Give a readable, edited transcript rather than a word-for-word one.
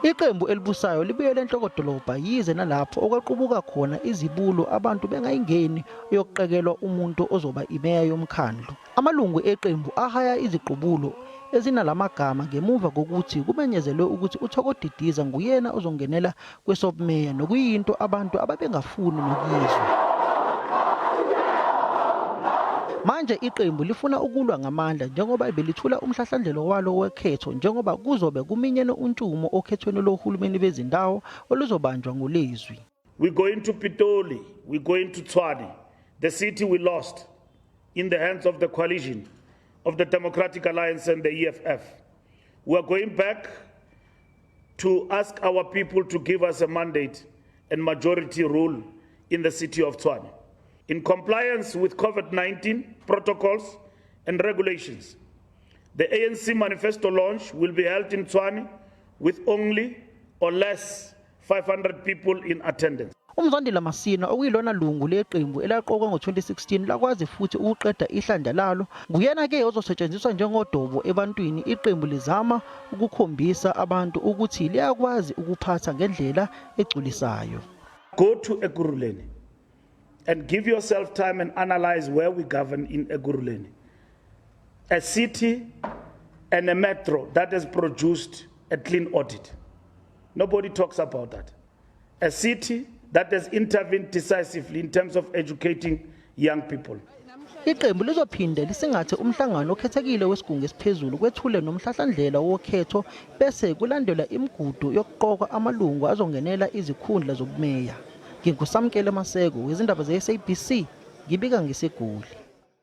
Iqembu elibusayo libuyele enhlokodolobha yize nalapho okwaqubuka khona izibulo abantu bengayingeni eyokuqekelwa umuntu ozoba imeya yomkhandlu. Amalungu eqembu ahaya iziqubulo ezinalamagama ngemuva kokuthi kumenyezelwe ukuthi uThoko Didiza nguyena ozongenela kwesobumeya nokuyinto abantu ababengafuni nokuyizwa. Manje iqembu lifuna ukulwa ngamandla njengoba belithula umhlahlandlela walo wokhetho njengoba kuzobe kuminyene untshumo okhethweni lohulumeni bezindawo oluzobanjwa ngoLwezi. We going to Pitoli, we going to Tshwane, the city we lost in the hands of the coalition of the Democratic Alliance and the EFF. We are going back to ask our people to give us a mandate and majority rule in the city of Tshwane. In compliance with COVID-19 protocols and regulations, the ANC manifesto launch will be held in Tshwane with only or less 500 people in attendance. UMzwandile Masina okuyilona lungu leqembu elaqokwa ngo-2016 lakwazi futhi ukuqeda ihlandla lalo nguyena-ke ozosetshenziswa njengodobo ebantwini iqembu lizama ukukhombisa abantu ukuthi liyakwazi ukuphatha ngendlela egculisayo. Go to Ekurhuleni and give yourself time and analyze where we govern in Ekurhuleni. A city and a metro that has produced a clean audit. Nobody talks about that. A city that has intervened decisively in terms of educating young people. Iqembu lizophinde lisingathe umhlangano okhethekile wesigungu esiphezulu kwethule nomhlahlandlela wokhetho bese kulandelwa imigudu yokuqoka amalungu azongenela izikhundla zobumeya. NginguSamkele Maseko wezindaba ze-SABC ngibika ngiseGoli.